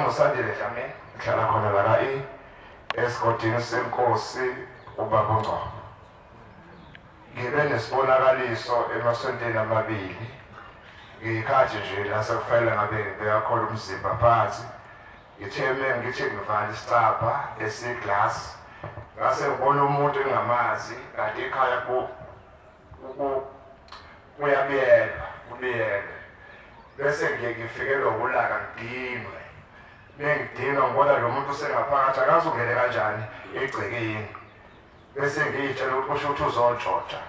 lami uSandile Dlamini, ngihlala khona la ka-E esigodini senkosi ubaba uNgcobo. Ngibe nesibonakaliso emasontweni amabili, ngikhathi nje la sekufanele ngabe ngibeka khona umzimba phansi. Ngithe ngithi ngivala isicabha esiglass, ngase ngibona umuntu engamazi, kanti ekhaya kuyabiyelwa, kubiyelwe. Bese ngiye ngifikelwe ulaka ngidinwe. Mengidinwa ngibona lo muntu usengaphakathi, akazi ungene kanjani egcekeni. Bese ngiyitshela ukuthi kusho ukuthi uzontshotsha.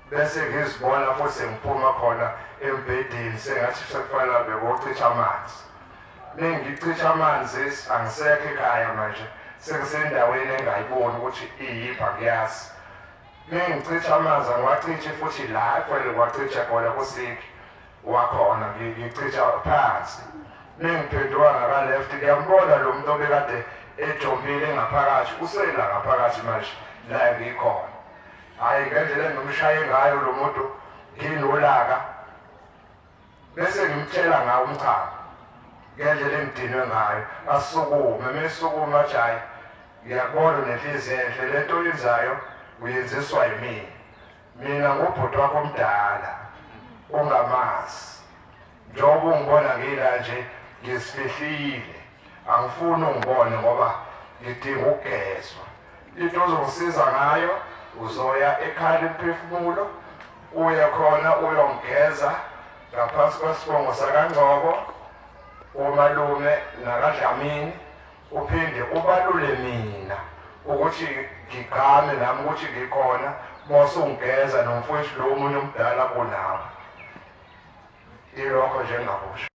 Bese ngizibona futhi sengiphuma khona embhedeni, sengathi sekufanele bekuchitha amanzi. Mengichitha amanzi angisekho ekhaya manje, sengisendaweni engayiboni ukuthi iyiphi, angiyazi. Mengichitha amanzi angiwachithi futhi la kufanele ngiwachithe khona kusinki wakhona, ngichitha phansi. Mengiphenduka ngaka left ngiyambona lo muntu obekade ejombile ngaphakathi, usela ngaphakathi manje la ngikhona. Hhayi, ngendlela engimshaye ngayo lo muntu nginolaka, bese ngimtshela ngawo umchamo ngendlela engidinwe ngayo. Asukume, mesukuma athi hhayi, ngiyakubona unenhliziyo enhle, le nto oyenzayo uyenziswa yimina. Mina ngubhuti wakho omdala ongamazi, njengoba ungibona ngila nje ngizifihlile, angifuni ungibone ngoba ngidinga ukugezwa. Into ozongisiza ngayo, uzoya ekhaya lemphefumulo, uye khona uyongigeza ngaphansi kwesibongo sakaNgcobo, umalume nakaDlamini, uphinde ubalule mina ukuthi ngigqame nami ukuthi ngikhona, mose ungigeza nomfowethu lo omunye omdala kunawe. Ilokho nje engingakusho.